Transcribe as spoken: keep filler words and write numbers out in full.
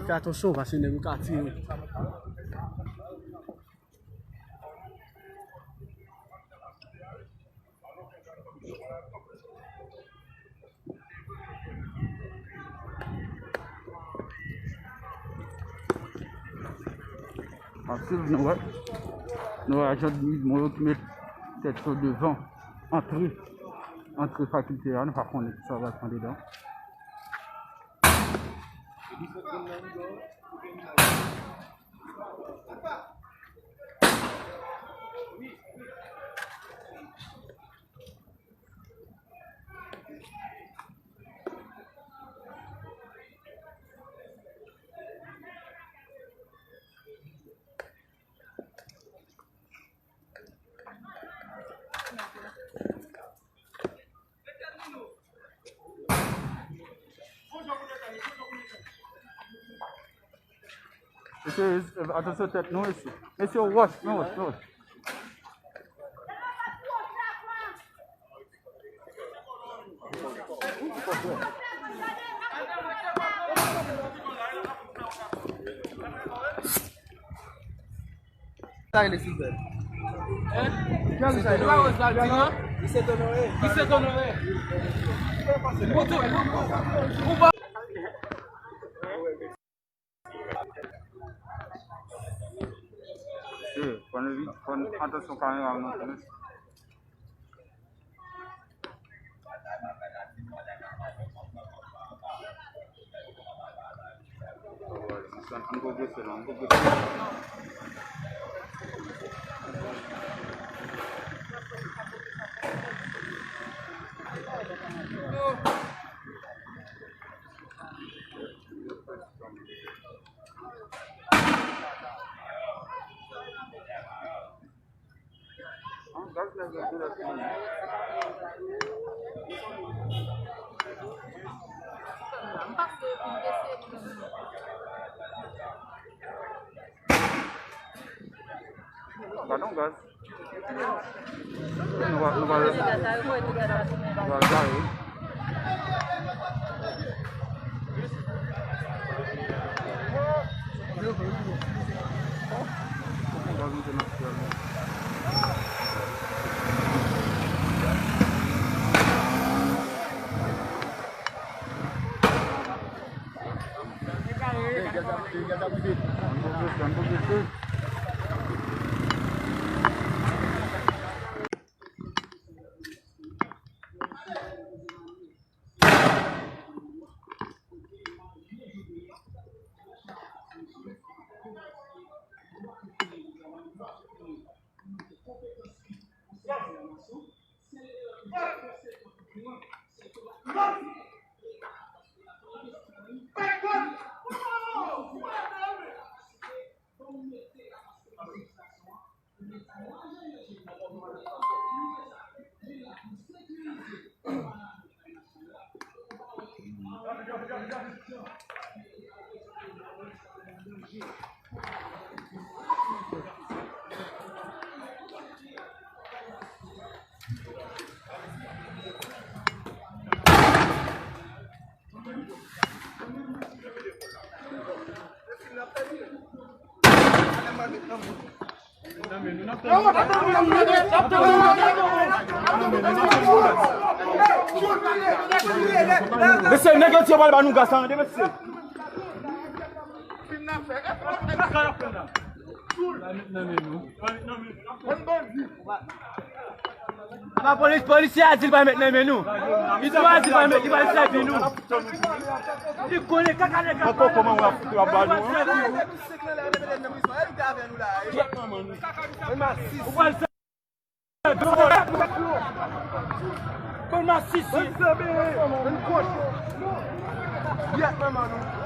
Fè atansyon, paske nèg yo ka tire. Ap swiv, nou wè. Nou wè ajan de Midmont yo ki met tèt yo devan antre, antre fakilte a. Nou pa konnen kisa pral pran dedan. Mesye, atansyon tèt nou, mesye. Mesye, wòch, men wòch, men wòch. Sa rele silvè. Hein? Misye Onore. Misye Onore. Pou tou, pou ba- Mesye, fò n, fò n atansyon kamera nou tou, mesye. Ann pwogrese non, ann pwogrese. Gadon gaz. Nou va, nou va, nou va gare. Mesye, nèg yo di yo pral ba nou gaz la, tande, mesye. Lapolis, polisye a di l pa met nan men nou. Li di a di l pa met, li pa sèvi nou. Li konnen kaka nèg la. Ankò kòman w ap, w ap ba nou, hein? Ou pral sèvi. Bann masisi. Bann zanmi. Bann kochon. Yèt manman nou.